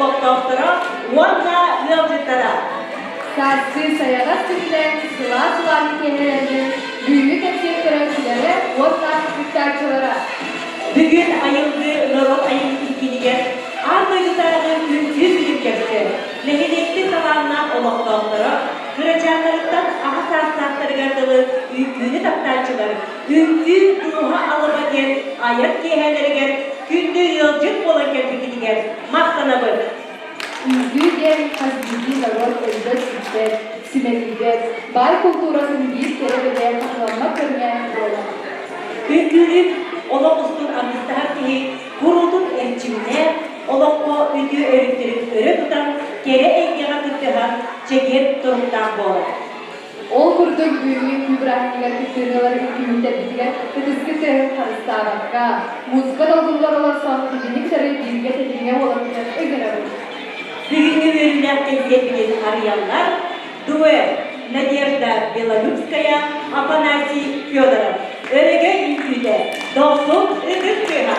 олохтоохторо уонна ыалдьыттара! Сааскы сайаҕас күнүнэн сылаас улахан киэһэлэринэн бүгүҥҥү кэнсиэр көрөөччүлэрэ уонна кыттааччылара! Бүгүн айылгы норуот айымньытын киинигэр аан дойдутааҕы үҥкүү күнүн көрсө нэһилиэкпит талааннаах олохтоохторо кырачааннарыттан аҕа саастаахтарыгар дылы үҥкүүнү таптааччылар Үҥкүү дууһа алыба диэн айар киэһэлэригэр күндү ыалдьыт буолан кэлбиккитигэр махтанабыт. Үҥкүү диэн хас биирдии норуот өлбөт-сүппэт, симэлийбэт, баай култууратын биир кэрэ бэлиэ хатыламмат көрүҥэ буолар. Үҥкүүнү олох устун аргыстаһар киһи куруутун эрчимнээх, олоххо үтүө өрүттэрин өрө тутан, кэрэ эйгэҕэ кыттыһан, чэгиэн туруктаах буолар. Ол курдук бүгүҥҥү үҥкүү бырааһынньыгар кыттыыны үҥкүүһүттэрбитигэр ытыскы тыаһын харыстаабакка, музыка долгунугар олорсон кинини кытары бииргэ тэтимҥэ буоларбытын ыҥырабыт. Бүгүҥҥү үөрүүлээх кэнсиэрбитин арыйаллар дуэт Надежда Белолюбская, Афанасий Федоров. Өрөгөй үҥкүүтэ, дохсун ытык тыаһа.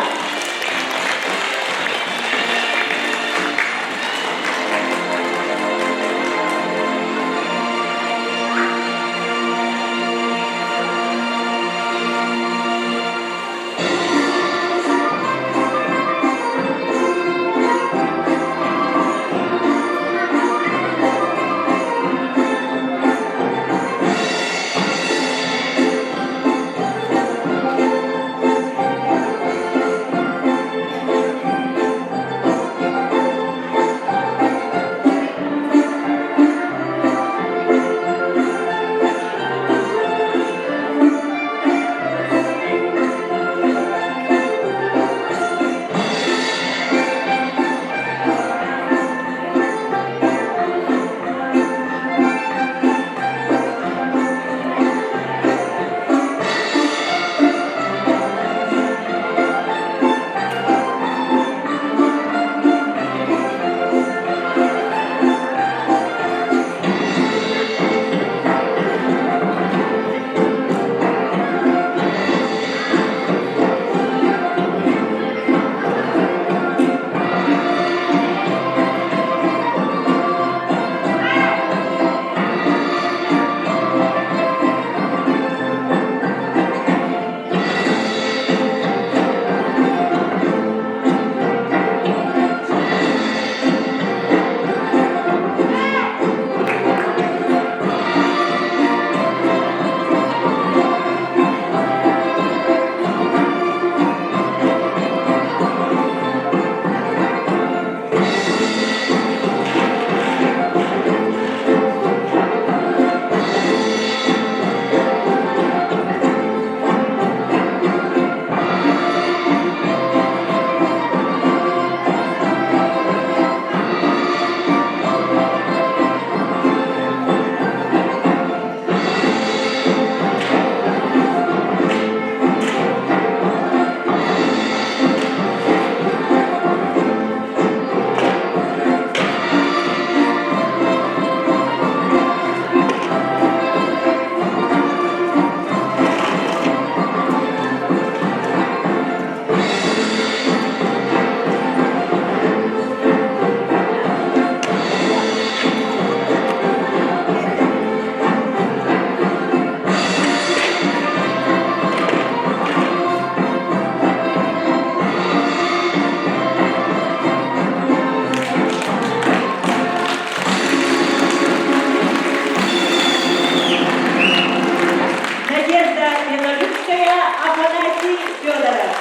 Надежда Белолюбская, Афанасий Федоров.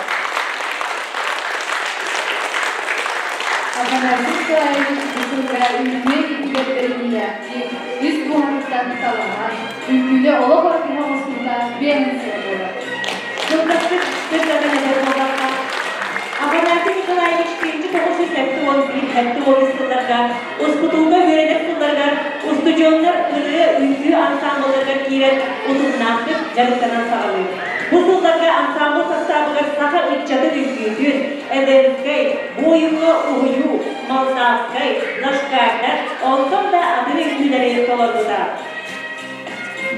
Афанасий Николаевич бу сылга үҥкүү эйгэтигэр бэриниилээхтик, үс дууһатыттан талаһан, үҥкүүнү олох аргыһа оҥостубута биэнсийэ буолар. Кылгастык сырдатан этэр буоллахха, Афанасий Николаевич 1971-73 сылларга устутууга үөрэнэр сылларыгар устудьуоннар ырыа үҥкүү ансаамбылларыгар киирэн утумнаахтык дьарыктанан саҕалыыр. Бу сылларга ансаамбыл састаабыгар саха ыччатын үҥкүүтүн, эвенскэй, буойуҥҥа уһуйуу, молдавскай, лашкардар, онтон да атын үҥкүүлэри толорбута.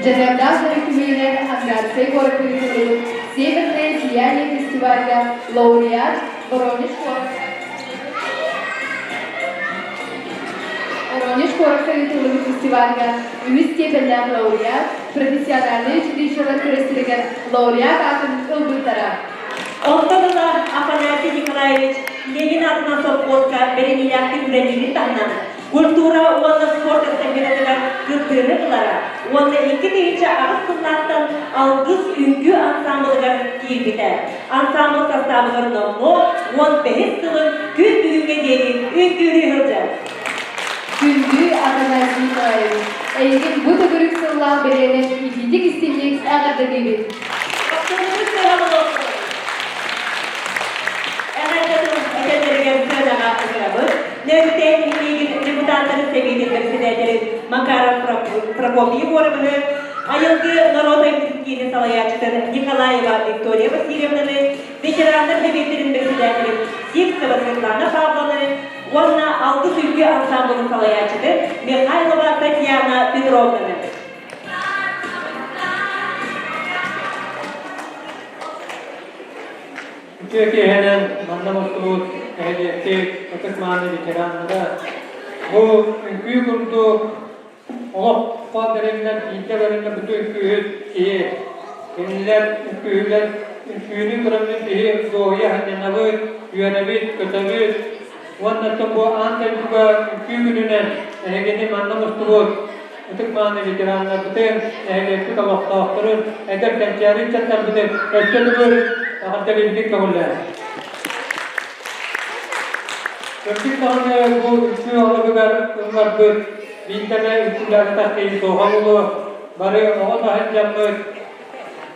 Дьаныардаах өрүкүмүнэн Ангарскай куоракка ыытыллыбыт «Северное сияние» фестивальга лауреат Воронеж куорат. Воронеж куоракка ыытыллыбыт фестивальга үһүс степеннээх лауреат, профессиональнай училищелар күрэстэригэр лауреат аатын ылбыттара. Онтон ыла Афанасий Николаевич Ленин аатынан сопхуоска бэриниилээхтик үлэлиирин таһынан, культура уонна спорт эстафетатыгар кыттыыны ылара уонна 2008 сыллаахтан Алгыс үҥкүү ансаамбылыгар киирбитэ. Ансаамбыл састаабыгар номнуо 15 сылын күн бүгүҥҥэ диэри үҥкүүлүү сылдьар. Күндү Афанасий Николаевич, эйигин бу төгүрүк сыллаах бэлиэнэн итиитик-истиҥник эҕэрдэлиибит! Бастыҥныы сыаналаах Эҕэрдэ тыл этэллэригэр сыанаҕа ыҥырабыт. Нөмүтээн нэһилиэгин депутаттарын сэбиэтин председателин Макаров Прокопий Егоровиһы, Айылгы норуот айымньытын киинин салайааччытын Николаева Виктория Васильевнаны, ветераннар сэбиэттэрин председателин Сивцева Светлана Павловнаны уонна Алгыс үҥкүү ансамблын салайааччытын Михайлова Татьяна Петровнаны. Үтүө киэһэнэн манна мустубут нэһилиэкпит ытык-мааны ветераннара бу үҥкүү курдук олоххо бэриллэр бииргэ бэриллэр бүтүн үҥкүүһүт киһи кинилэр үҥкүүһүлэр үҥкүүнү көрөммүт киһи дуоһуйа сынньанабыт, үөрэбит, көтөбүт уонна бу аан дойдуга үҥкүү күнүнэн эһигини манна мустубут ытык-мааны ветераннарбытын, нэһилиэкпит олохтоохторун, эдэр кэнчээри ыччаттарбытын өссө төгүл эҕэрдэлиирбит көҥүллээх. Кырдьык даҕаны бу үҥкүү алыбыгар ылларбыт биирдэ эмэ үҥкүүлээбэтэх киһи суоҕа буолуо. Бары оҕо да сылдьаммыт,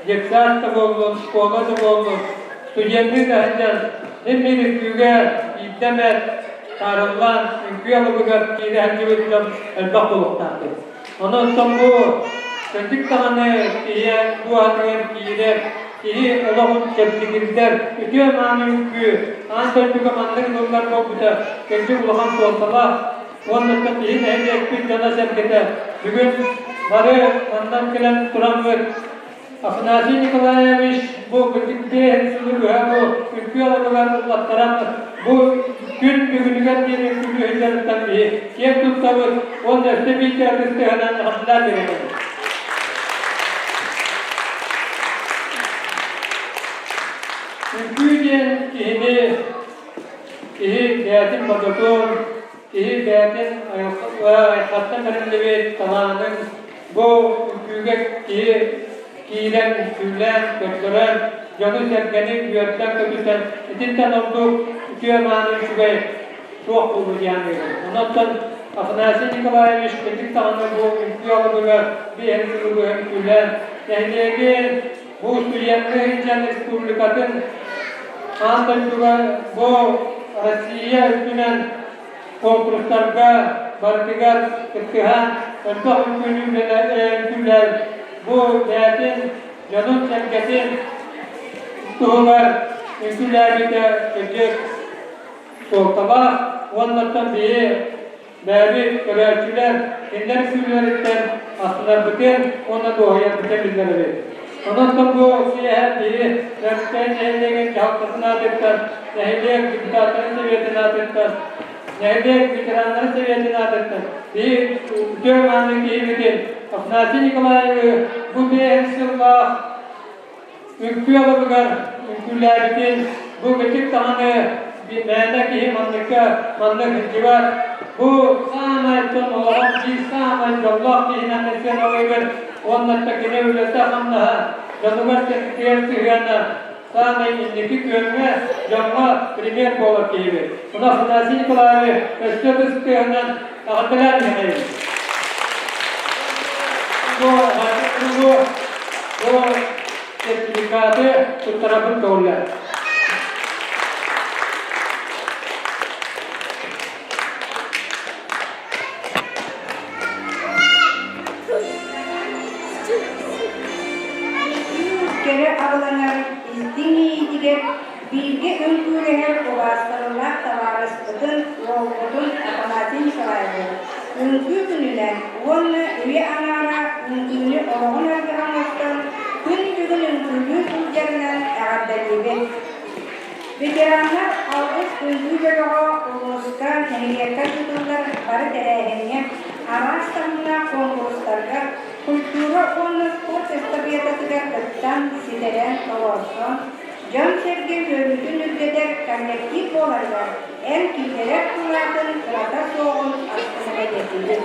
детсад да буоллун, школа да буоллун, студенныы да сылдьан син биир үҥкүүгэ биирдэ эмэ таарыллан үҥкүү алыбыгар киирэ сылдьыбыт дьон элбэх буолуохтаахпыт. Онон бу кырдьык даҕаны киһи дууһатыгар киирэр, киһи олоҕун чэбдигирдэр үтүө-мааны үҥкүү аан дойдуга маннык ылыллар буолбута кырдьык улахан суолталаах уонна киһи нэһилиэкпит дьоно-сэргэтэ бүгүн бары маннан кэлэн тураммыт Афанасий Николаевич бу биэһин сылы быһа бу үҥкүү алыбыгар ыллаттаран бу күн бүгүнүгэр диэри үҥкүүлүүһүллэриттэн биһи киэн туттабыт уонна өссө бииргэ ытыстыһынан эҕэрдэлээн биэрэбит. Үҥкүү диэн киһини киһи бэйэтин бодотун, киһи бэйэтин айылҕаттан бэриллибит талаанын Бу үҥкүүгэ киһи киирэн, үҥкүүлээн, көрдөрөн, дьону-сэргэни үөрдэн-көтүтэн, итинтэн ордук үтүө-мааны үчүгэй суох буолуо диэн ыйабын. Онон Афанасий Николаевич кырдьык даҕаны бу үҥкүү алыбыгар биэһин сылы быһа үҥкүүлээн, нэһилиэгин бу студенныы сылдьан республикатын аан дойдуга бу Россия үрдүнэн конкурстарга барытыгар кыттыһан элбэх үҥкүүнү үҥкүүлээн бу бэйэтин дьонун-сэргэтин туһугар үҥкүүлээбитэ кырдьык суолталаах уонна оттон биһи бэйэбит көрөөччүлэр кинилэр үҥкүүлэриттэн астынарбытын уонна дуоһуйарбытын биллэрэбит. Онон бу киэһэ биһи Лэппээн нэһилиэгин дьаһалтатын аатыттан нэһилиэк депутаттарын сэбиэтин аатыттан, нэһилиэк ветераннарын сэбиэтин аатыттан биир үтүө мааны киһибитин Афанасий Николаевы бу биэс сыллаах үҥкүү алыбыгар үҥкүүлээбитин бу кычык даҕаны мээнэ киһи манныкка маннык сылдьыбат бу саамай дьон олоҕор биир саамай дьоллоох киһинэн сыаналыыбыт уонна кини үлэтэ-хамнаһа дьонугар-сэргэтигэр сыһыана Саамай инники күөҥҥэ дьоҥҥо пример буолар киһибит. Мына Афанасий Николаевич өссө ытыс тыаһынан эҕэрдэлээн иһэҕин. Бу бу сертификаты туттарабын көҕүлээн. Кэрэ абылаҥар истиҥ иэйиитигэр бииргэ үҥкүүлэһэр убаастабыллаах табаарыспытын, уолбутун Афанасий Николаевы үҥкүү күнүнэн уонна үйэ аҥаара үҥкүүнү олоҕун аргыһа оҥостон күн бүгүн үҥкүүлүү сылдьарынан эҕэрдэлиибин! Ветераннар алгыс үҥкүү бөлөҕө улууска, нэһилиэккэ ыытыллар бары тэрээһиҥҥэ, араас таһымнаах куонкурустарга, культура уонна спорт эстафетатыгар кыттан, ситэрэн, толорсон, дьон-сэргэ үөрүүтүн үрдэтэр коллектив буоларыгар эн киллэрэр кылаатын кырата суоҕун астына бэлиэтиибит.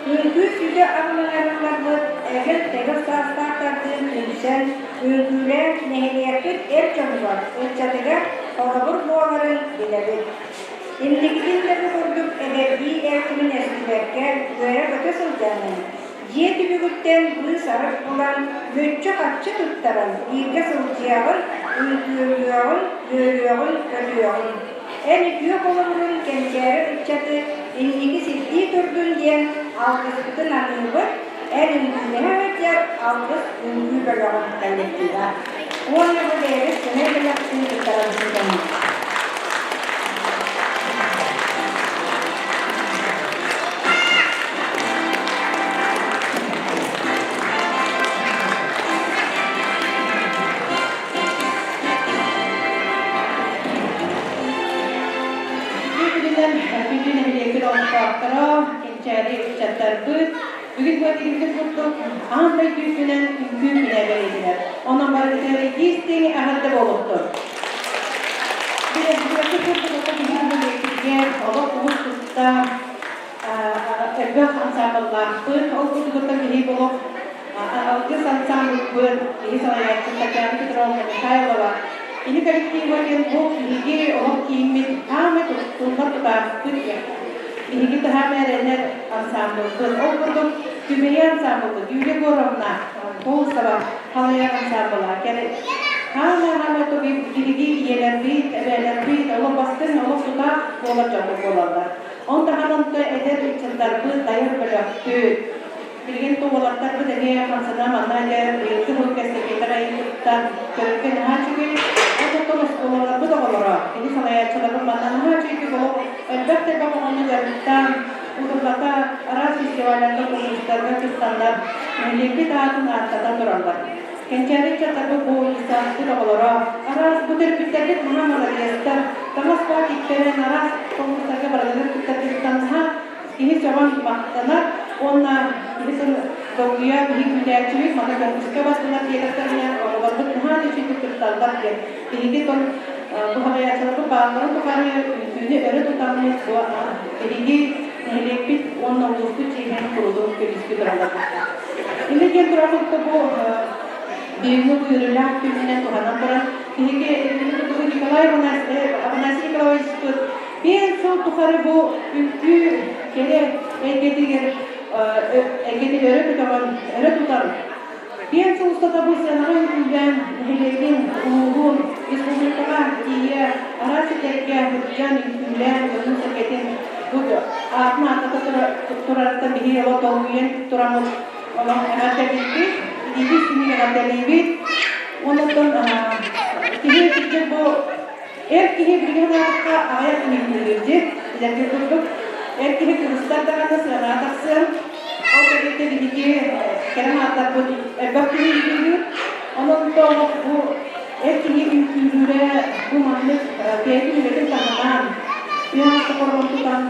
Үҥкүү сүдү абылаҥарылларбыт эгил-тэгил саастаахтардыын түмсэн, үҥкүүлээн нэһилиэкпит эр дьонугар, ыччатыгар холобур буоларын билэбит. Инникитин да бу курдук эдэрдии эрчимин эстибэккэ үөрэ-көтө сылдьаҥҥын, дьиэ түбүгүттэн быыс-арыт булан, мүччү-хаччы туттаран бииргэ сылдьыаҕын, үҥкүүлүөҕүн, үөрүөҕүн-көтүөҕүн. Эн үтүө холобурун кэнчээри ыччаты инники сирдии турдун диэн алгыспытын аныыбыт, эн үҥкүүлэһэ сылдьар алгыс үҥкүү бөлөҕүн коллектива. Уонна бу бэйэбит сэмэй бэлэхпитин туттарарбытын көҥүл. Үтүө күнүнэн күндү нэһилиэкпит олохтоохторо, кэнчээри ыччаттарбыт, бүгүн бу курдук аан дойду үрдүнэн үҥкүү күнэ бэлиэтэнэр. Онон барыгытыгар итии-истиҥ эҕэрдэ буолуохтун. Билэргитигэр курдук биһиги нэһилиэкпитигэр олох уус тутта элбэх ансаамбыллаахпыт. Ол курдук биһиги олох Алгыс ансаамбылбыт киһи салайааччы Татьяна Петровна Михайлова кини коллектива диэн бу биһиги олох кииммит хаамай туллар тутаахпыт диэн биһиги таһаам эрэнэр ансаамбылбыт. Ол курдук Түмэйи ансаамбылбыт Юлия Егоровна Колосова халайар ансаамбыла хаама-хаама биһиги ийэлэрбит, эбээлэрбит олох бастыҥ, олох тутаах буолар дьоммут буолаллар. Он таһынан эдэр ыччаттарбыт дайар бөлөхпүт, Билигин туолаттарбыт эмиэ хамсана манна дьэ быйылгы сыл кэстэпиэтэр айыллыбыттан көрөргө наһаа үчүгэй. Ол оттон оскуолаларбыт оҕолоро, кини салайааччыларбыт манна наһаа үчүгэйдик олох элбэх да элбэх оҕону дьарыктаан, утумната араас фестивалларга, конкурстарга кытталлар, нэһилиэкпит аатын ааттата тураллар. Кэнчээри ыччаттарбыт бу уулуссаҕыт оҕолоро араас бу төрөппүттэрбит наһаа маладьыастар, таҥас баа тиктэрэн араас конкурстарга барыларыгар кыттаргытыттан наһаа Киһи сөҕөн махтанар уонна киһи долгуйа биһи күүтээччибит манна конкурска бастынар диэтэхтэринэ оҕолорбут наһаа да үчүгэйдик кытталлар диэн биһиги тон бу салайааччыларбыт баалларын тухары үҥкүүнү өрө тутаммыт бу биһиги нэһилиэкпит уонна улууспут чиэһин курутун көмүскүү тураллар. Иннэ диэн турабыт бу бүгүҥҥү бу үөрүүлээх күнүнэн туһанан туран биһиги Николай Афанасий Николаевичпыт Биир сыл тухары бу үҥкүү кэрэ эйгэтигэр эйгэтин өрө көтөҕөн, өрө тутан, биир сыл устата бу сыанаҕа үҥкүүлээн нэһилиэгин, улууһун, республикаҕа тиийэ араас сирдэргэ сылдьан үҥкүүлээн дьонун-сэргэтин бу аатын ааттата турарыттан биһиги олох долгуйан тураммыт олох эҕэрдэлиибит, илиибит синиг эҕэрдэлиибит. Онон киһи кырдьык бу Эр киһи билигин санаатахха аҕыйах күнүҥҥүлүүр дии, билэргит курдук. Эр киһи кыргызтар даҕаны сыанаҕа тахсыан, ол кэриэтэ биһиги кэрэ ааттарбыт элбэх киһи үҥкүүлүүр. Онон олох бу эр киһи үҥкүүлүүрэ бу маннык бэйэтин үлэтин таһынан, үөн хороҕун тутан,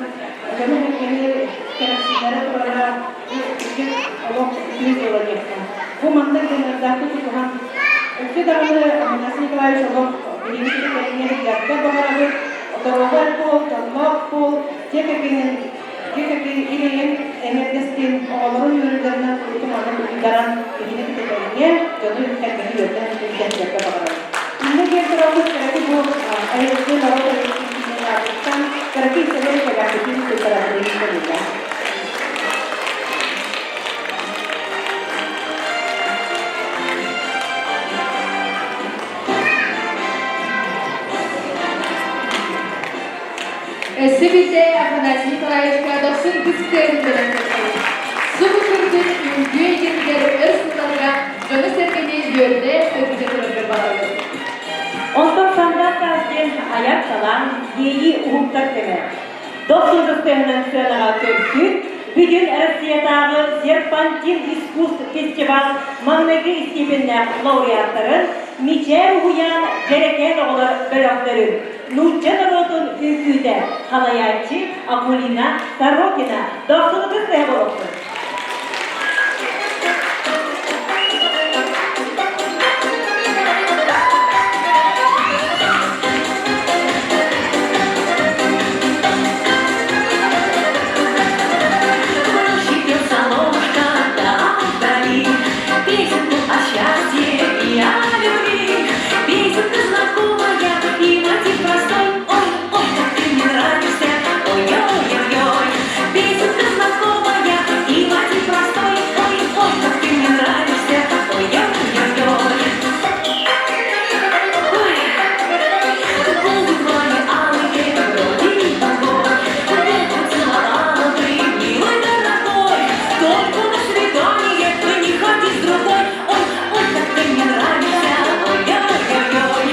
дьону-сэргэни кэрэхсииллэрэ турара бу кырдьык олох үтүө дьыала диэххэ. Бу маннык дьаныардаахтык тутуһан, өссө даҕаны Афанасий Николаевич олох Биһиги кэриҥҥэ дьарга баҕарабыт, доруобай буол, дьоллоох буол, дьиэ кэргэнин дьиэ кэргэн ил-эйэҥ эҥэрдэстин, оҕолорун үөрүүлэринэн курутун манна уйдаран биһини кэтэтэриҥҥэ, дьону кэргэни үөрдэн илдьэн дьарга баҕарабыт. Иннэ диэн турабыт, кыракый бу айылгы норуот айылгытын аатыттан кыракый сэлэр кэлээхпитин туттарабытын көҥүллээх. Өссө биирдэ Афанасий Николаевичка дохсун ытыс тыаһын бэлэмнэттибит. Субу курдук үҥкүү эйгэтигэр өр сылларга дьону-сэргэни үөрдэ, сөргүтэ тураргар баҕарабыт. Онтон Сандал таас диэн айар талаан, иэйии уһуктар кэмэ. Дохсун ытыс тыаһынан сыанаҕа көрсүү, Бүтүн Россиятааҕы Серпантин искусств фестиваль маҥнайгы истиэпэннээх лауреаттарын. Мичээр уһуйаан дьэрэкээн оҕолор бөлөхтөрүн нуучча норуотун үҥкүүтэ халайааччы Акулина Сорокина дохсунутун тэһэ болуохтун. Песенку о счастье и о любви, Песенка знакомая и мотив простой. Ой, ой, как ты мне нравишься, ой-ой-ой-ой. Песенка знакомая и мотив простой. Ой, ой, как ты мне нравишься, ой-ой-ой-ой. Ой, губы твои алые, вроде покой, Ветром целовала ты, милый дорогой. Только на свидание ты не ходи с другой. Ой, ой, как ты мне нравишься, ой-ой-ой-ой.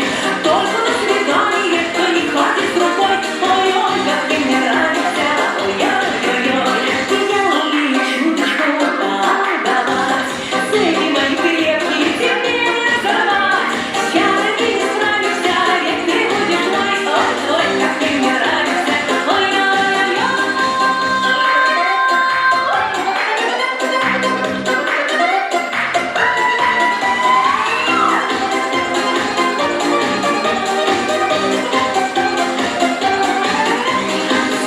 Только на свидание ты не ходи с другой. Ой-ой, как ты мне нравишься, ой-ой-ой-ой. Я умею чуточку подавать, Цепи мои крепкие тебе не разорвать. С чарой ты не справишься, ведь ты будешь мой. Ой, ой, как ты мне нравишься, ой-ой-ой-ой.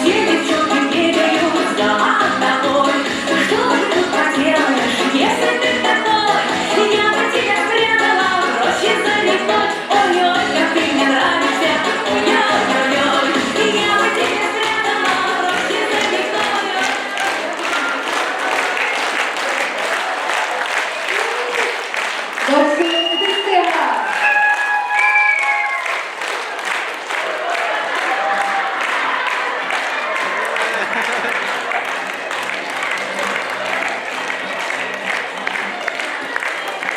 Все девчонки бегают за тобой. Что же тут поделаешь, если ты такой? Я бы тебя спрятала в роще заметной. Ой-ой, как ты мне нравишься, ой-ой-ой-ой. Я бы тебя спрятала в роще заметной. Дохсун тыһа!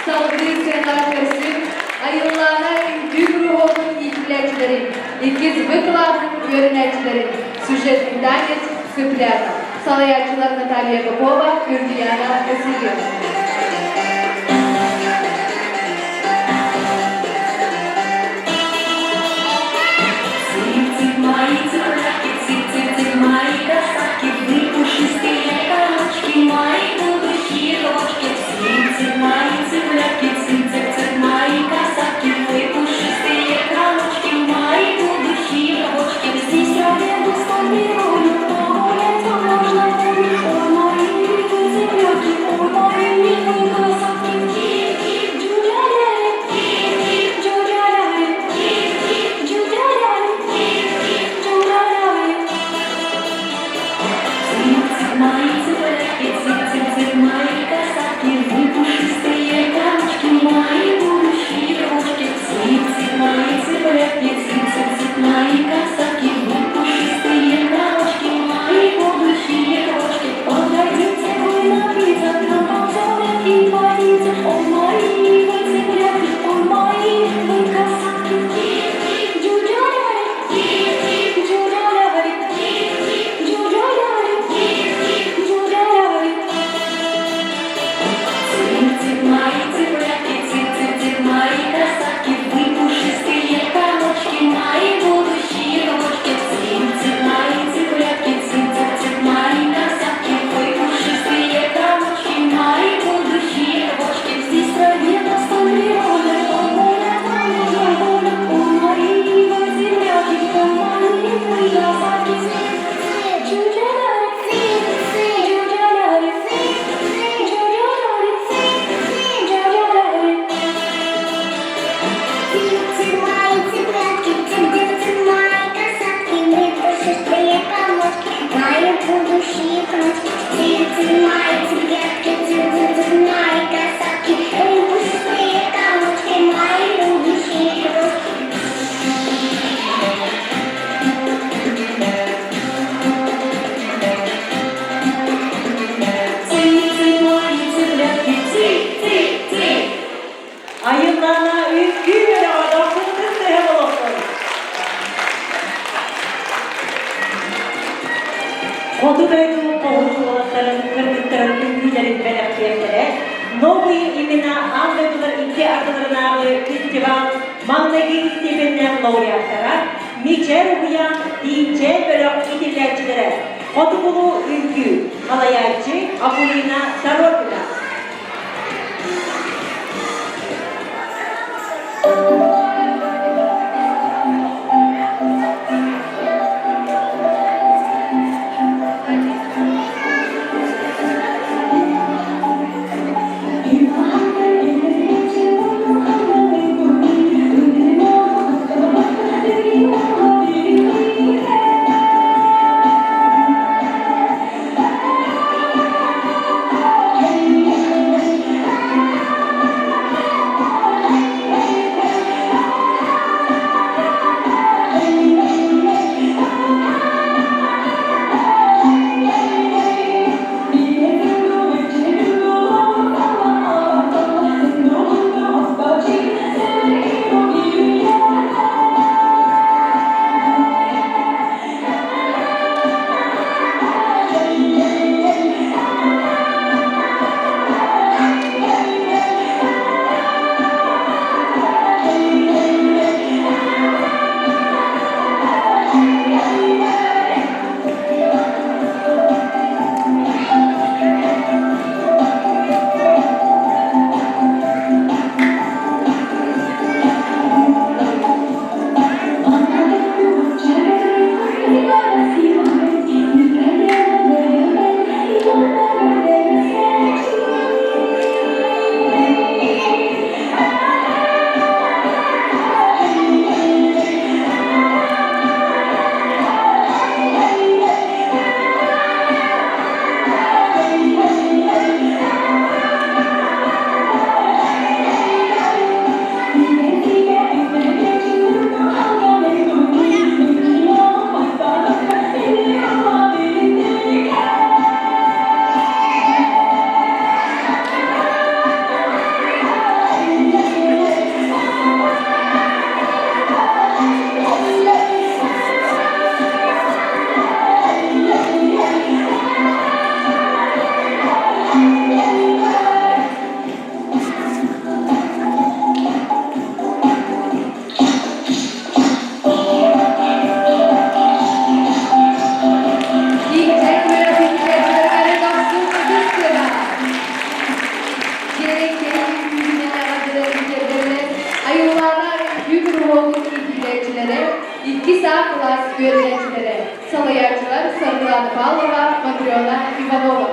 Салгыы сыанаҕа көрсүҥ, айыллаана үҥкүү куруһуогун иитиллээччилэрин, иккис В кылааһын үөрэнээччилэрин, сюжетный танец «Цыплята», салайааччылар Наталья Попова, Юрдияна Васильева. Цып-цып, мои цыплятки, цып-цып-цып, мои красавки, вы пушистые комочки, мои будущие крошки. Цып-цып, мои цыплятки, цып-цып-цып, мои красавки, вы пушистые комочки, мои будущие крошки. Здесь я густой мирую, погулять можно волю. Ой, мои милые цыплятки, ой, мои милые красавки. Кик-кик, джу-джа-ля, кик-кик, джу-джа-ля, кик-кик, джу-джа-ля, кик-кик, джу-джа-ля. Цып-цып, мои цыплятки, цып-цып-цып, мои красавки, вы пушистые камушки, мои будущие крошки. Цып-цып, мои цыплятки, цып-цып-цып, мои красавки, вы пушистые камушки, мои будущие крошки. Подойдите вы напиться, к нам ползет и водица. О, мои вы цыплятки, о, мои вы красавки. Кик-кик, джу-джу-ля-ля, кик-кик, джу-джу-ля-ля, кик-кик, джу-джу-ля-ля, кик-кик, джу-джу-ля-ля. Цып-цып, мои цыплятки, цып-цып-цып, мои красавки, вы пушистые комочки, мои будущие крошки. Цып-цып, мои цыплятки, цып-цып-цып, мои красавки, вы пушистые комочки, мои будущие крошки. Здесь в траве на столе воля, воля, воля, воля, о, мои вы цыплятки, о, мои вы красавки. Джу-джу-ля, джу-джу-ля, джу-джу-ля, джу-джу-ля. Птицы мои, цыплятки, цып-цып-цып, мои красавки, мы пушистые комочки, мои будущие крошки. Птицы мои, цыплятки, цып-цып-цып, мои красавки, мы пушистые комочки, мои будущие крошки. Цып-цып, мои цыплятки, цып-цып-цып. Айыллаана үҥкүү бөлөҕө дохсун тыһа болуохтун. Хоту дойду хоһун уолаттарын, кыргыттарын үҥкүүлэрин бэлэхтиэхтэрэ. Новые имена аан дойдулар икки ардыларынааҕы фестивал маҥнайгы истиэпэннээх лауреаттара Мичээр уһуйаан Тиинчээн бөлөх иитиллээччилэрэ Хотугулуу үҥкүү салайааччы Акулина Сорокина. Тиинчээн бөлөх иитиллээччилэригэр дохсун ытыс тыаһа. Дьиэрэҥкэй үҥкүүнэн эҕэрдэлэрин тиэрдэллэр Айыллаана үҥкүү куруһуогун иитиллээччилэрэ, иккис А кылаас үөрэнээччилэрэ, салайааччылар Саргылана Павлова, Матрена Иванова.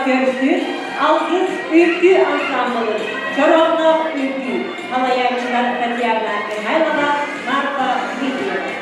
көрсүн Алгыс үҥкүү ансаамбылын Чороонноох үҥкүү салайааччылар Татьяна Михайлова, Марфа Дмитриева.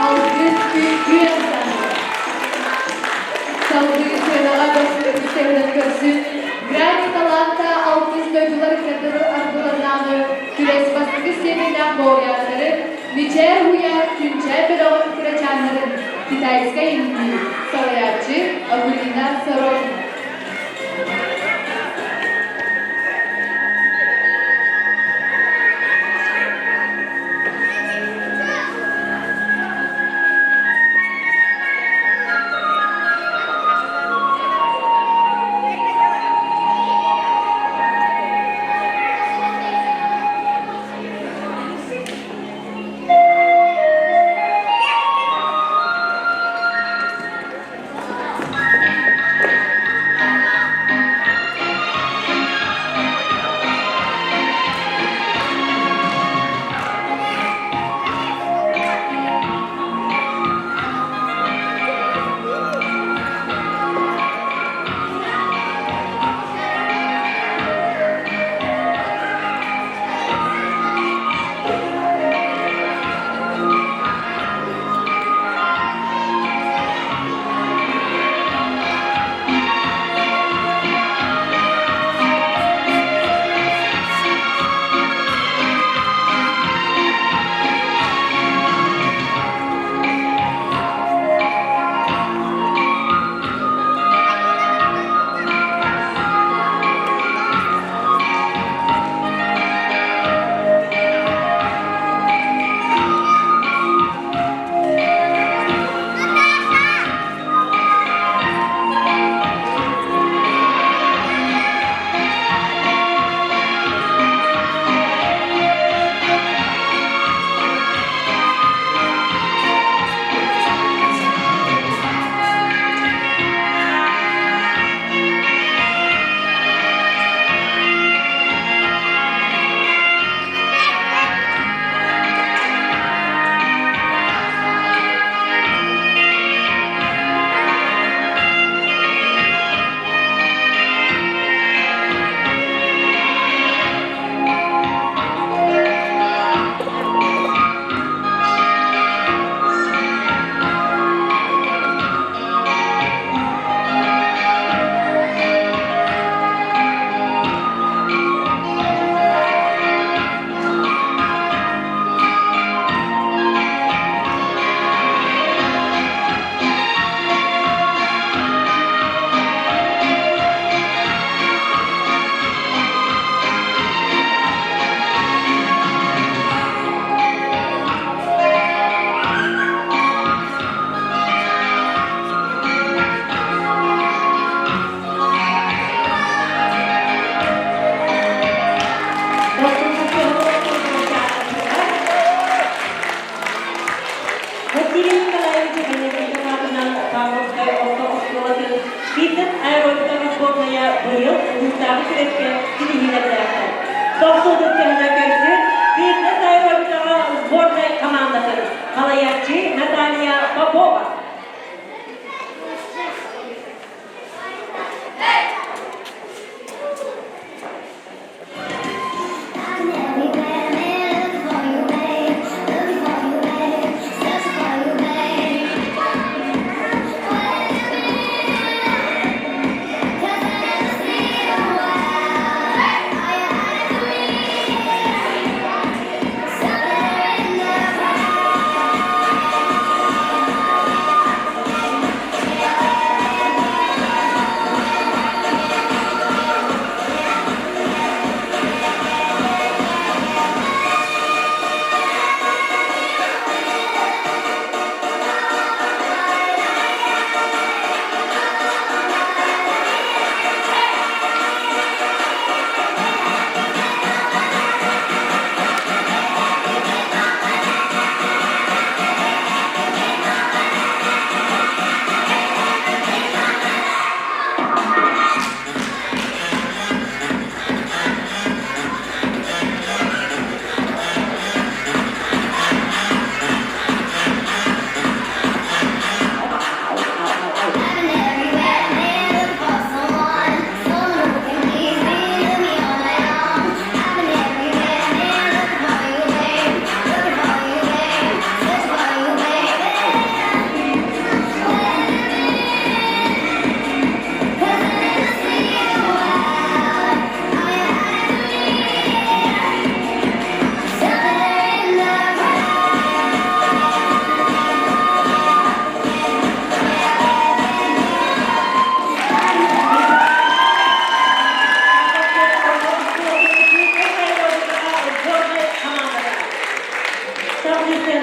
Алгыс үҥкүү ансаамбыла. Салгыы сыанаҕа көрсүбүт көрсүн Грани таланта алтыс дойдулар ардыларынааҕы күрэс бастакы степеннээх лауреаттары Мичээр уйа Күнчээ бөлөҕүн кырачааннарын китайскай үҥкүү салайааччы Акулина Сорокина. улуустааҕы күрэскэ ситиһиилэрдээхтэр. Тохсуутун төһөнө көрсүн фитнес аэробикаҕа сборнай хамаандатын салайааччы Наталья Попова.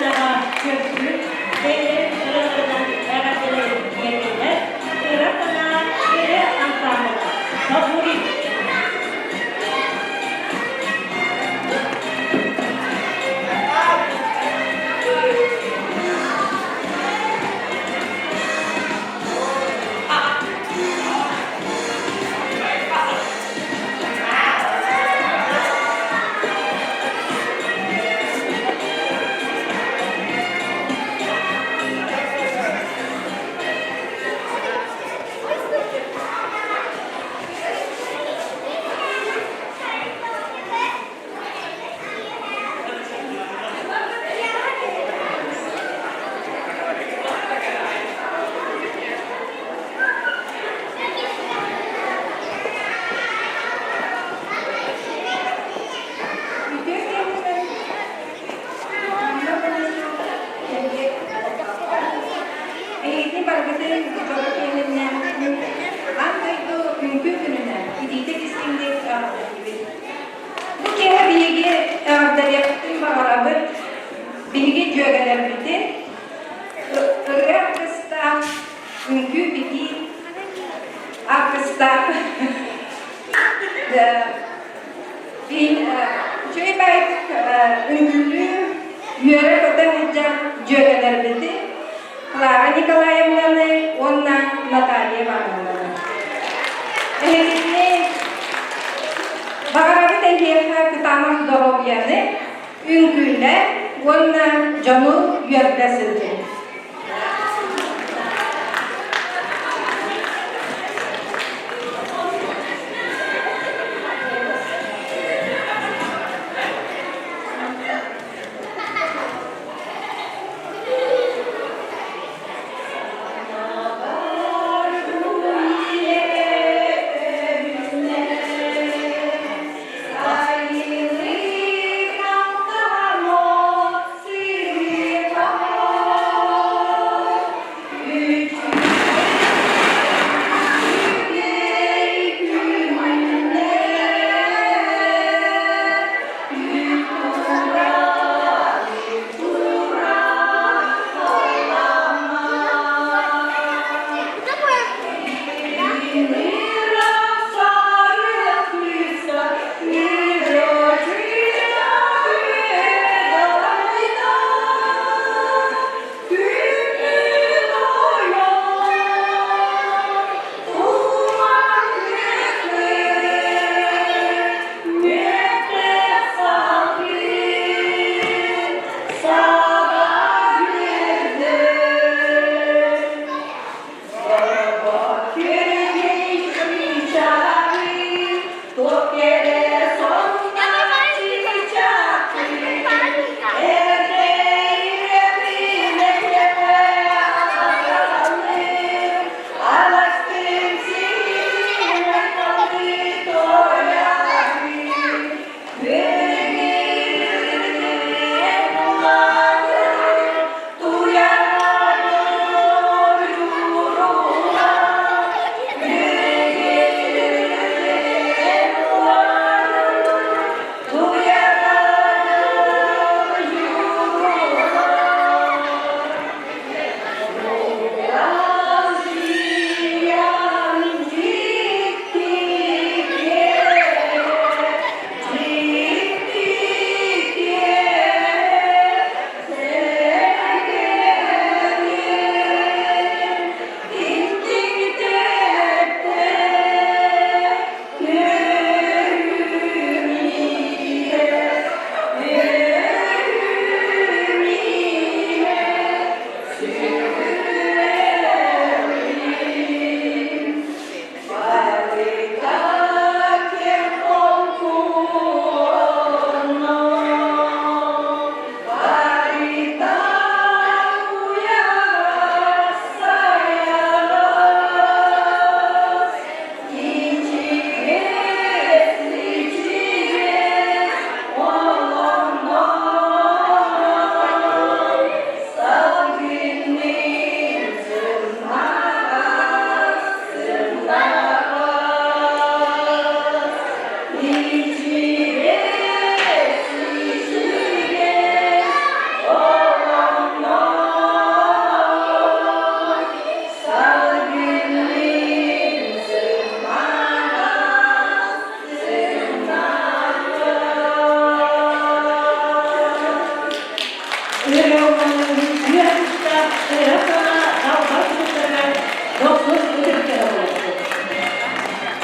Саҕа көрсүбүт бэйэлэрин ыраларынан эҕэрдэлэрин тиэрдэллэр, ыра санаа кэрэ ансаамбыла Сабурин. Үтүө киэһэнэн манна кэлбит Эһигини барыгытын дьоро киэһэннээн аан дойду үҥкүү күнүнэн итиитик истиҥник эҕэрдэлиибит. Бу киэһэ биһиги эҕэрдэлиэхпитин баҕарабыт биһиги дьүөгэлэрбитин ырыа аргыстаах, үҥкүү-битии аргыстаах Үчүгэй баайдык үҥкүүлүү, үөрэ-көтө сылдьар дьүөгэлэрбитин Клара Николаевнаны уонна Наталья Ивановнаны. Эһигини баҕарабыт эһиэхэ кытаанах доруобуйаны, үҥкүүлэр уонна дьону үөрдэ сылдьыҥ. Дохсун ытык кыһа буолуохтун.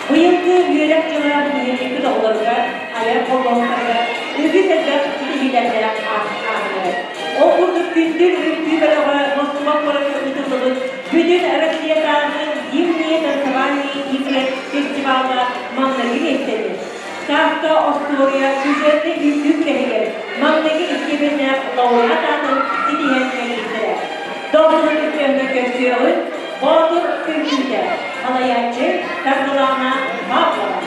Быйылгы үөрэх дьыла нэһилиэкпит оҕолоругар, айар холбоһуктарыгар үгүс элбэх ситиһиилэрдээх ааһыннарар. Ол курдук күндүл үҥкүү бөлөҕө Москуба куоракка ыытыллыбыт Бүтүн Россиятааҕы Зимние танцевальные игры фестивалга маҥнайгы миэстэни, Сааска остуоруйа сюжетнай үҥкүү күрэһигэр маҥнайгы истиэпэннээх лауреат аатын ситиһэн кэлбиттэрэ. Дохсун үктэммит көрсүөҕүн Боотур үҥкүүтэ, салайааччы Саргылаана Павлова.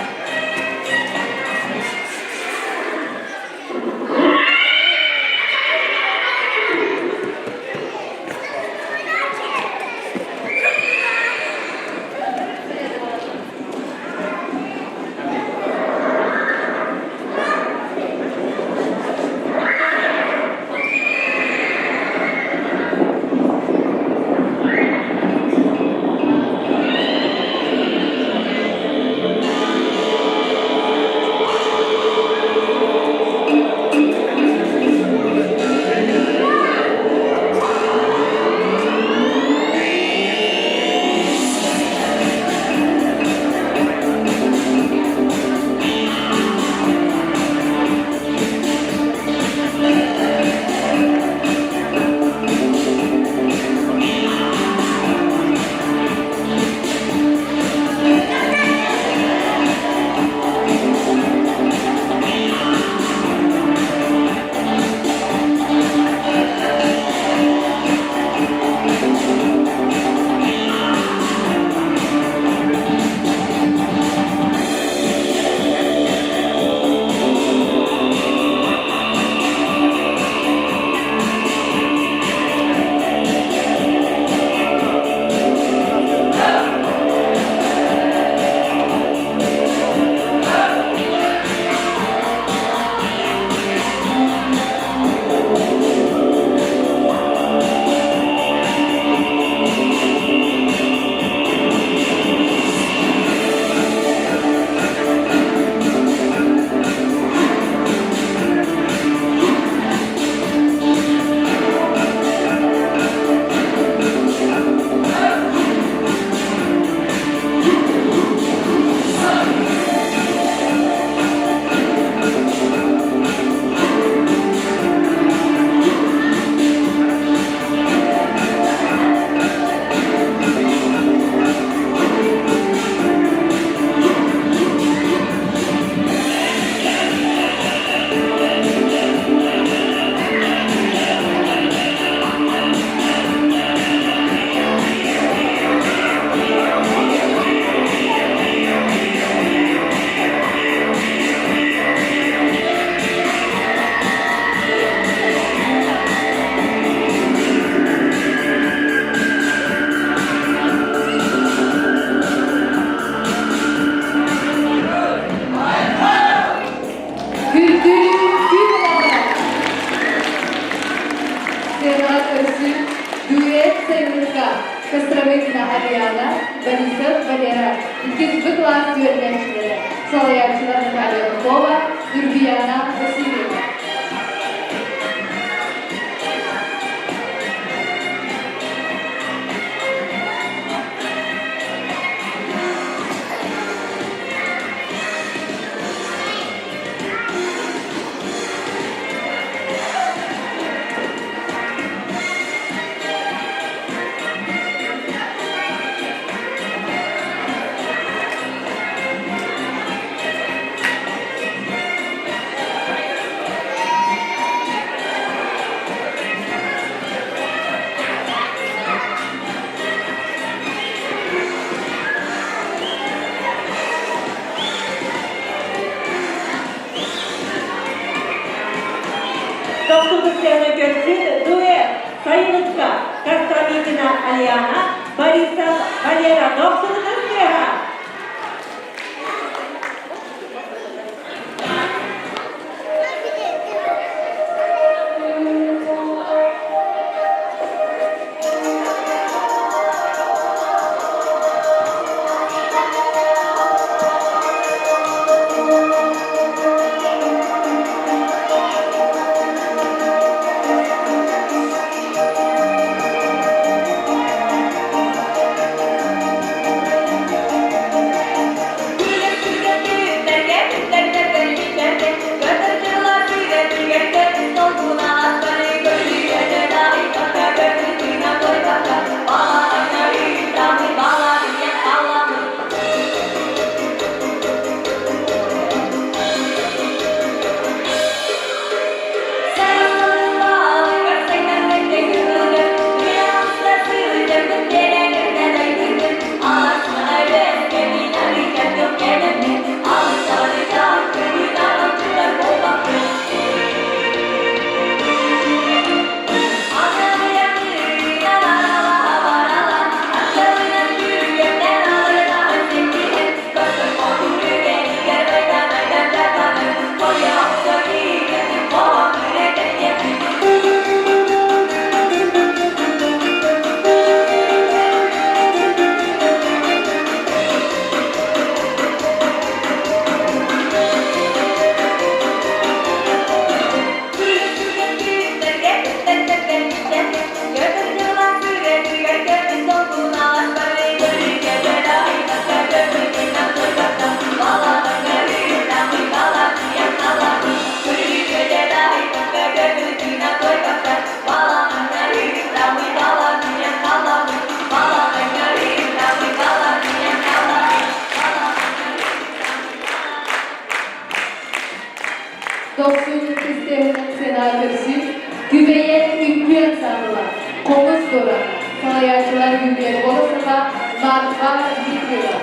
Күндүл үҥкүү бөлөҕө. Сыанаҕа көрсүү дуэт сайылыкка Костромыкина Ариана, Борисов Валера, иккис Б кылаас үөрэнээччилэрэ, салайааччылар Наталья Попова, Нюрбияна Васильева. Тохтутуктаны көрсүн дуэт Сайылыкка Костромитина Алиана, Борисов Валера Дохсунутун тыаһа. Марфа Дмитриева.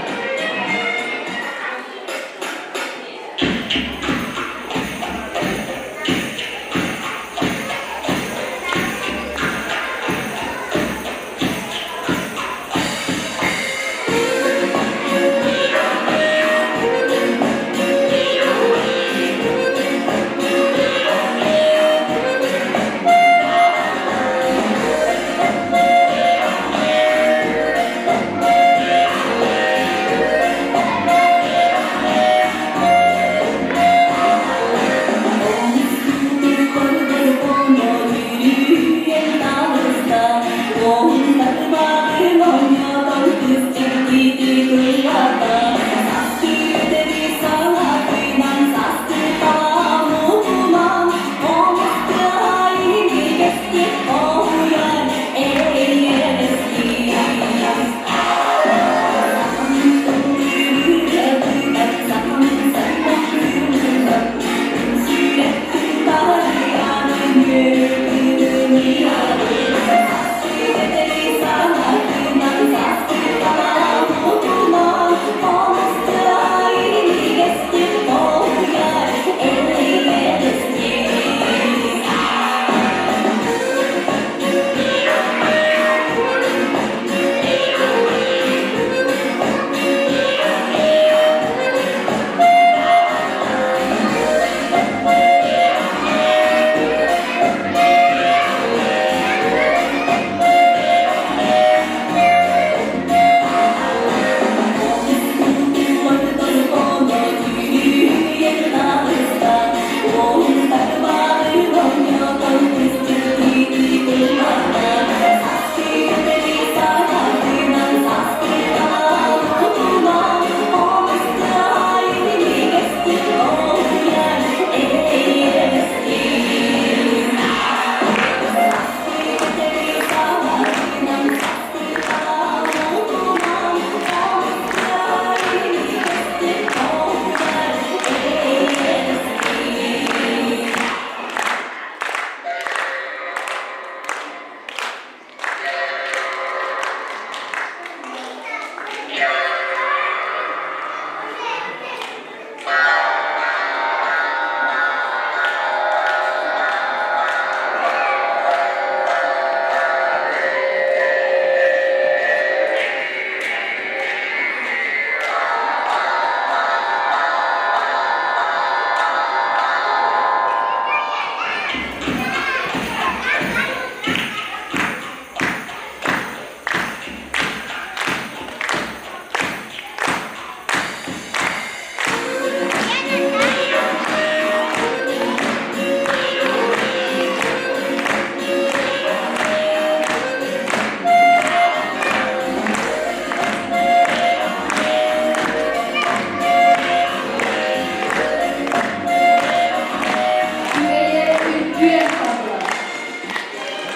Үөйэ үтүө саҕалар.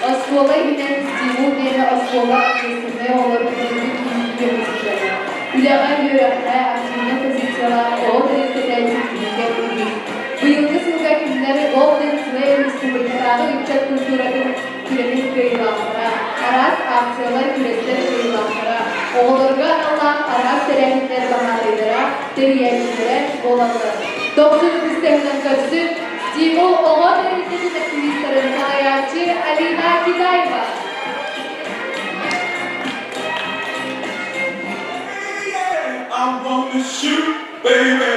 Оскуола иһинэн Стимул диэни оскуола общественнай оҕолорун үрдүк киинигэр сылдьара. Үлэҕэ, үөрэххэ активнай позициялаах оҕо тэрилтэтэ ситиһиитэ үгүс. Быйылгы сылга кинилэр Golden Play республикатааҕы ыччат культуратын күрэһин кыайыылаахтара, араас акциялар, күрэстэр кыайыылаахтара, оҕолорго аналлаах араас тэрээһиннэр баһаатайдара, тэрийээччилэрэ буолаллар. Дохсун ытыс көрсүн Стимул оҕо тэрилтэтин активистарын салайааччы Алина Китаева. I wanna shoot, baby.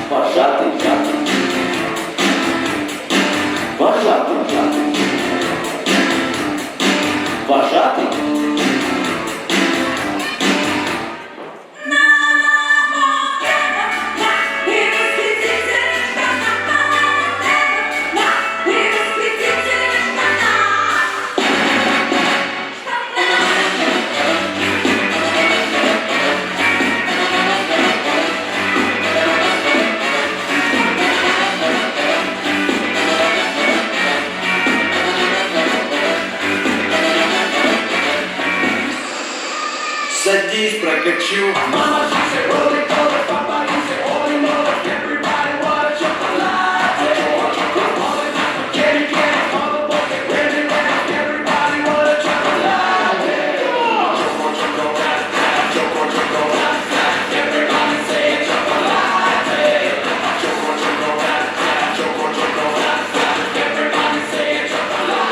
Вожатый, вожатый, вожатый, вожатый. you. Mama, she said, roly poly, Papa, he said, holy moly. Everybody want a chocolate. Candy, candy, all the boys say, randy, randy. Everybody want a chocolate. Choco, choco, choco, choco. Everybody say chocolate. Choco, choco, choco, choco. Everybody say chocolate.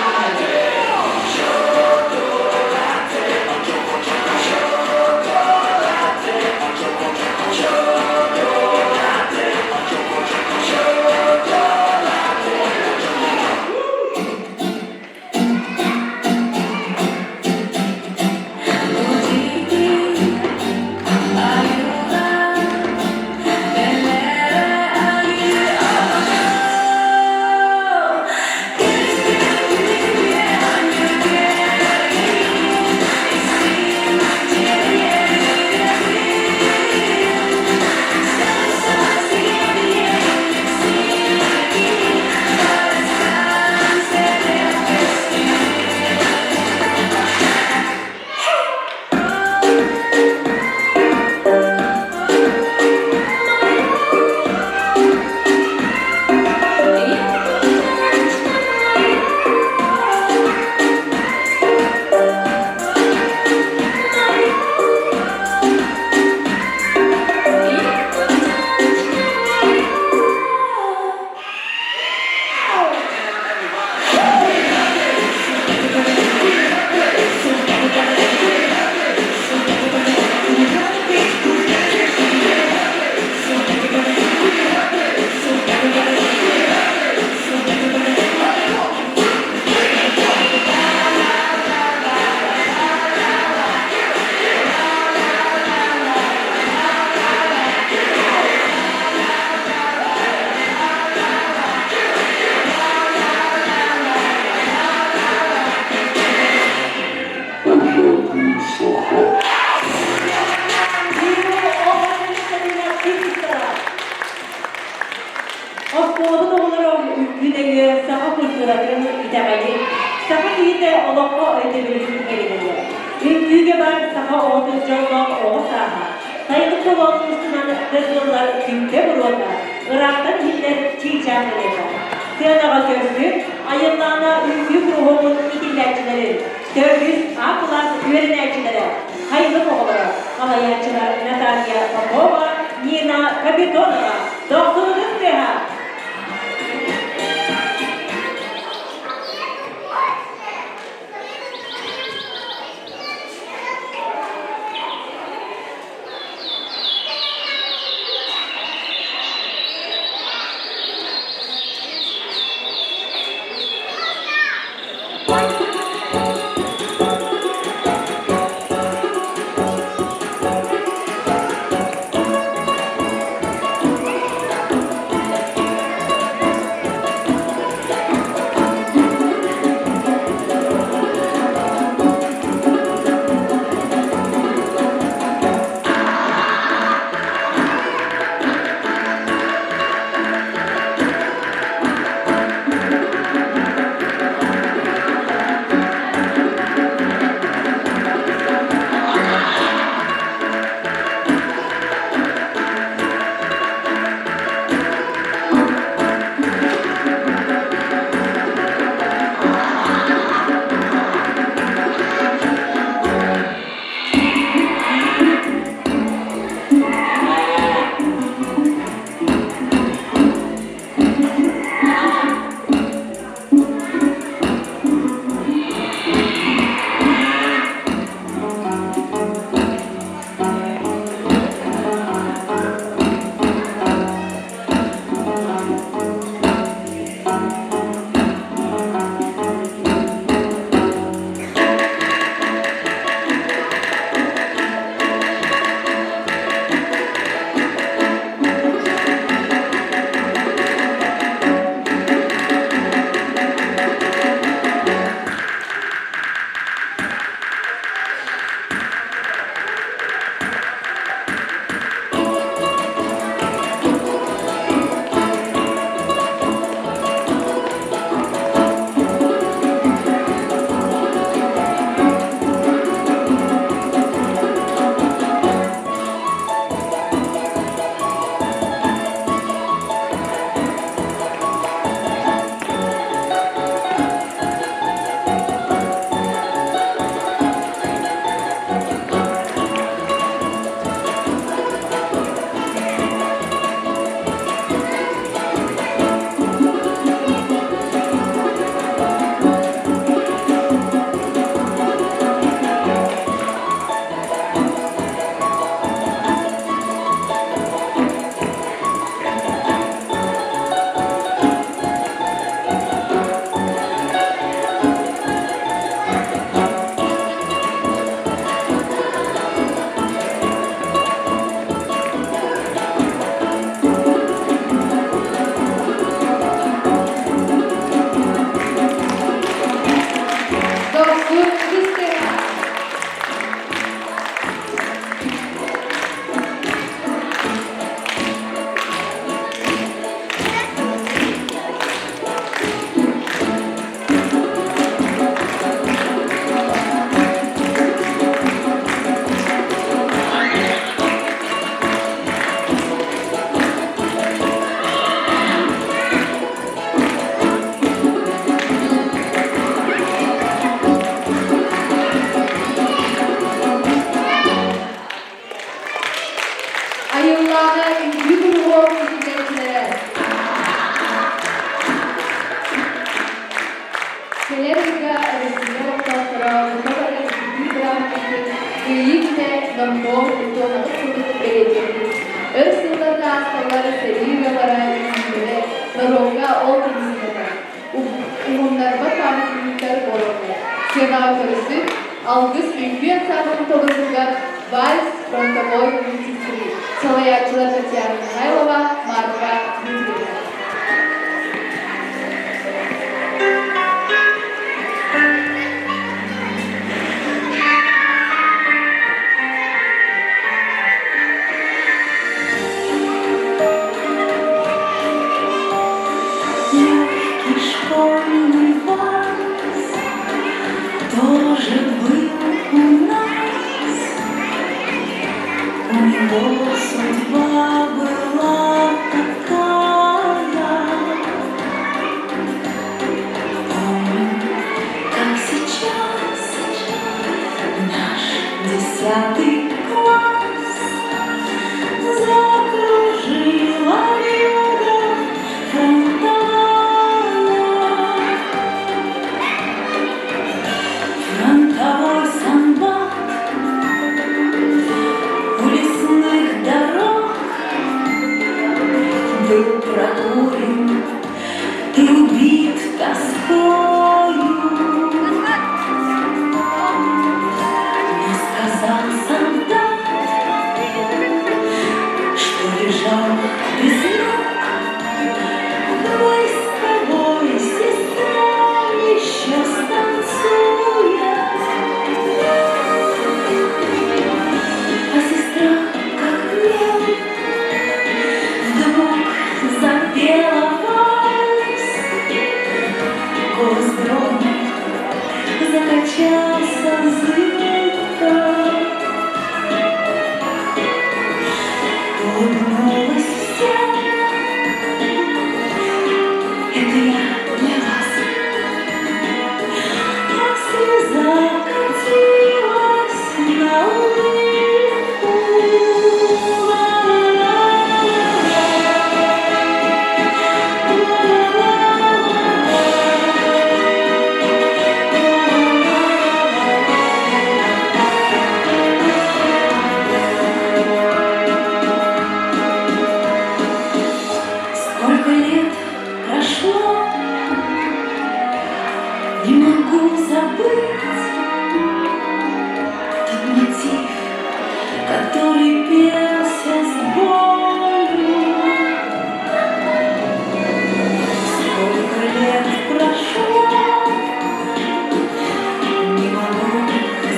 Оскуолабыт оҕолоро үҥкүү нөҥүө саха культуратын итэҕэйин, саха киһитэ олоххо өйдөбүлүн иҥэринэллэр. Үҥкүүгэ бар саха оҕотун дьоллоох оҕо сааһа, сайылык толоон устунан тыргыллар түҥкэ буруота, ыраахтан иһиллэр чыычаах ырыата. Сыанаҕа көрсүк, айыллаана үҥкүү куруһуогун иитиллээччилэрин, төрдүс А кылаас үөрэнээччилэрэ, хайылык оҕолоро, салайааччылар Наталья Попова, Нина Капитонова, дохсунутун тыаһа! Кэлэр ыйга Россия олохтоохторо бука бары ытыктыыр бырааһынньыкпыт Кыайыы күнэ номнуо 38 сылын бэлиэтиэхпит. Өр сылларга аасталлар сэрии ыаллара үҥкүүлэрэ норуокка ол кини сыһыана. Уһуннарбат пааматынньыктар буолаллар. Сыанаҕа көрүсүн, алгыс үҥкүү ансаамбылын толоруутугар вальс фронтовой медсестры, салайааччылар Татьяна Михайлова, Марфа Дмитриевна. Легкий школьный вальс тоже был у нас. У него судьба была такая. Помню, как сейчас наш 10-й класс закружила вьюга фронтовая. Фронтовой санбат у лесных дорог был прокурен и убит тоскою. Но сказал солдат, что лежал без ног, мы с тобой, сестра, еще станцуем. А сестра, как мел, вдруг запела вальс. Голос дрогнул, закачался зыбко. Улыбнулась всем. Это я для вас. А слеза катилась на улыбку. Сколько лет прошло, не могу забыть тот мотив, который пелся с болью. Сколько лет прошло, не могу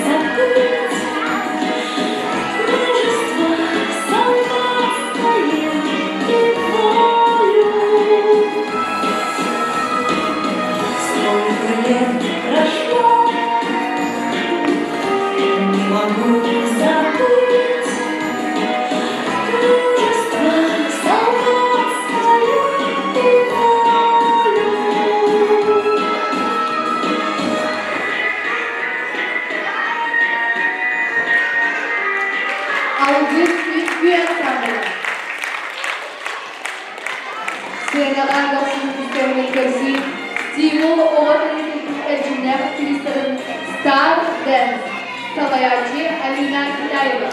забыть мужество солдатское и волю. Сколько лет прошло, не могу забыть мужество солдатское и волю. Алгыс үҥкүү ансаамбыла. Сыанаҕа дохсун күүстэринэн көрсүү Стимул оҕо тэрилтэтин эрчимнээх активистарын Star Dance салайааччы Алина Китаева.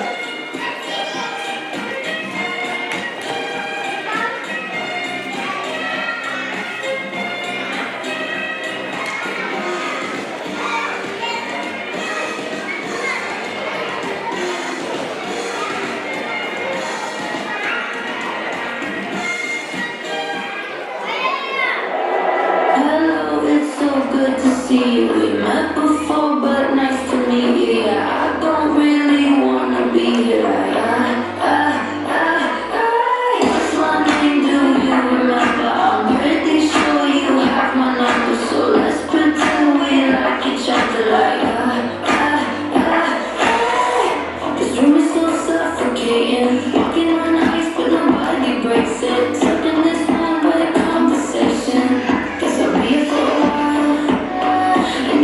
Hello, it's so good to see you. We met before, but nice to meet you. Yeah, I don't really wanna be here. Like, I, what's my name? Do you remember? I'm pretty sure you have my number, so let's pretend we like each other. Like, I. This room is so suffocating. Walking on ice, but nobody breaks it. Stuck in this one-way conversation. Guess I'll be here for a while. And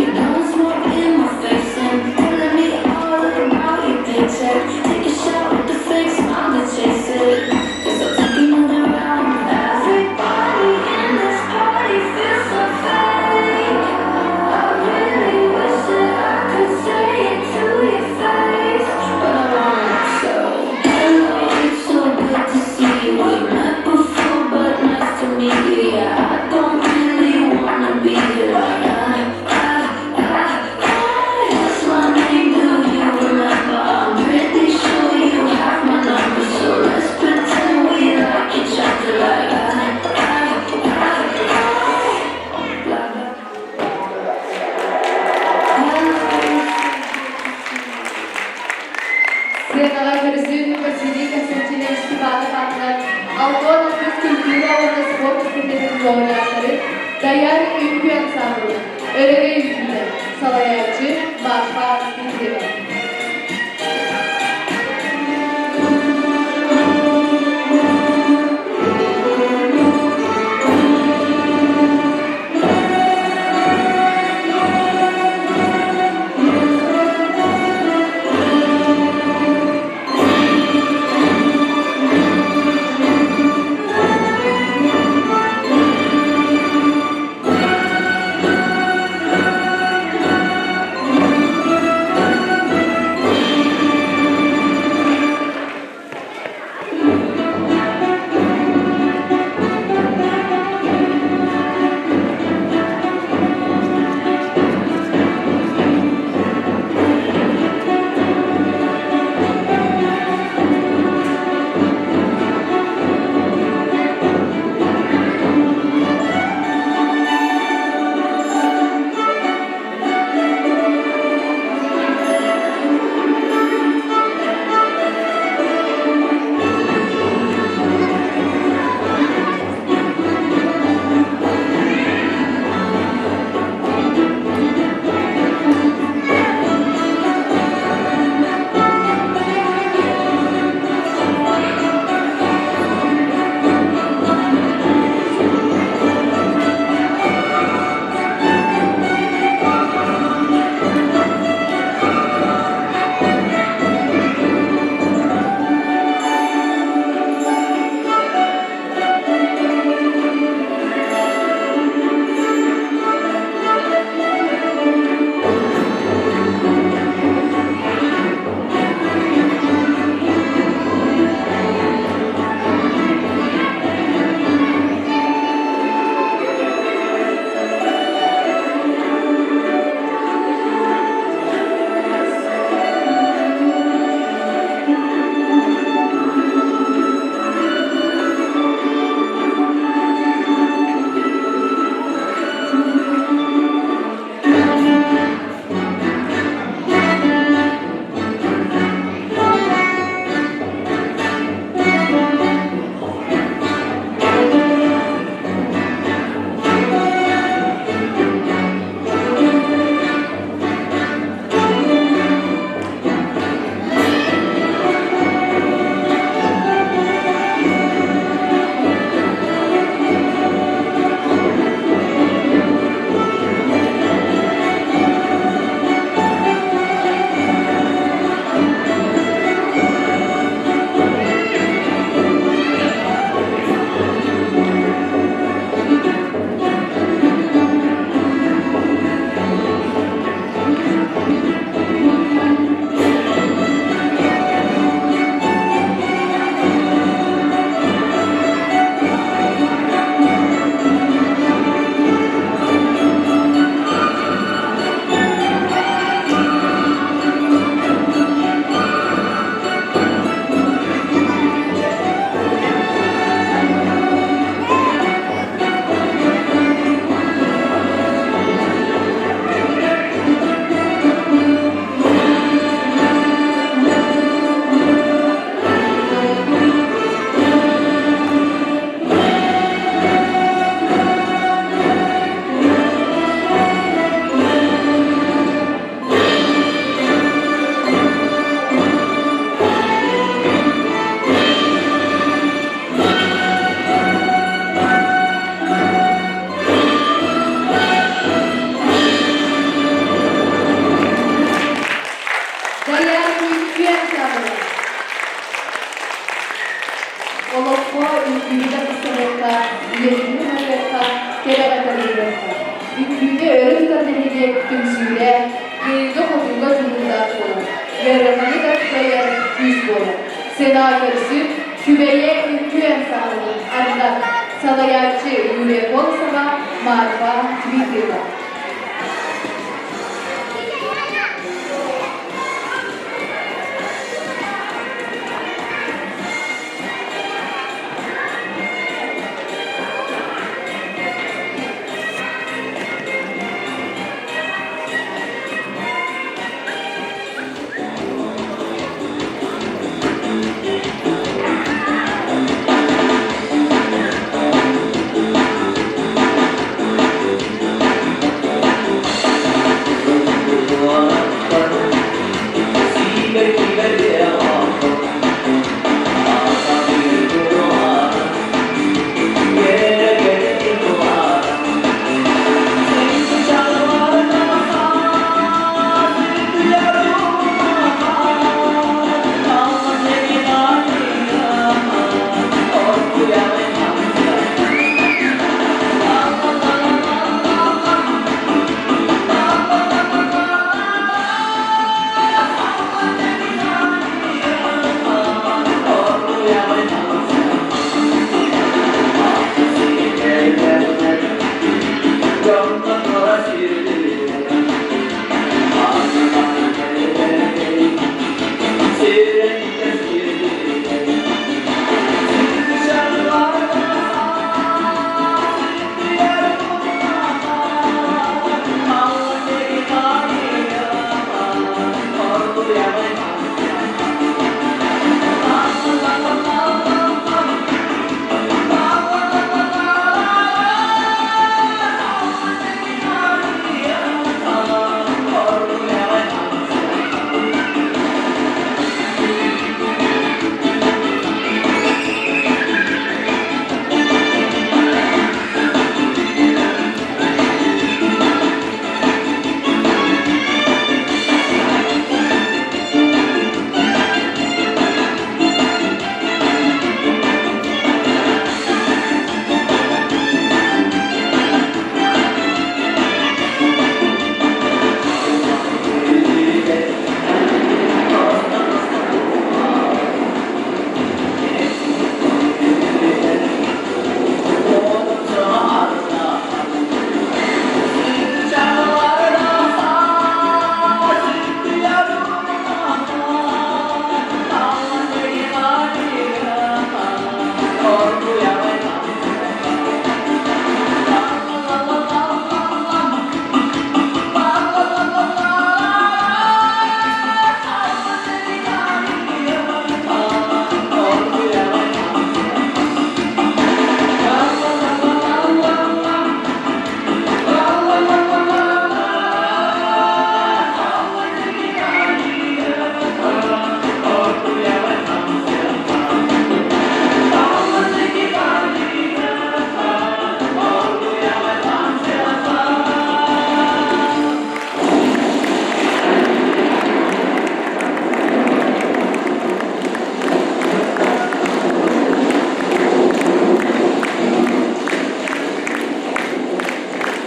нэһилиэк түмсүүлээх, кыайыыга-хотууга дьулуурдаах буолар, ыараханы да кыайар күүс буолар. Сыанаҕа көрсүк, Күбэйэ үҥкүү ансаамбылын ардах, салайааччы Юлия Колосова, Марфа Дмитриева.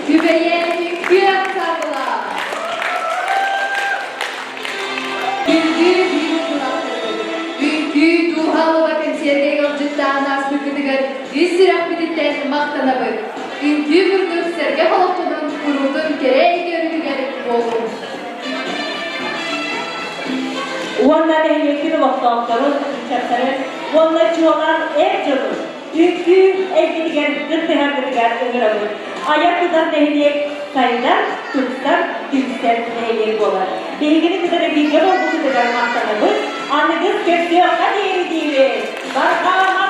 Күбэйэ үҥкүү ансаамбыла! Үҥкүү биир кылаастарбыт. Үҥкүү дууһа алыба кэнсиэргэ ыалдьыттаан ааспыккытыгар ис сүрэхпититтэн махтанабыт. Үҥкүү курдук сэргэх олохтонун куруутун кэрэ эйгэ өрүтүгэр буолуҥ. Уонна нэһилиэкпит олохтоохторун, ыччаттарын уонна чуолаан эр дьону үҥкүү эйгэтигэр кыттыһаргытыгар ыҥырабыт. Айар-тутар нэһилиэк сайдар, тупсар, түмсэр нэһилиэк буолар. Биһигини кытары бииргэ буолбуккутугар махтанабыт. Аныгыс көрсүөххэ диэри диибит. Барҕа!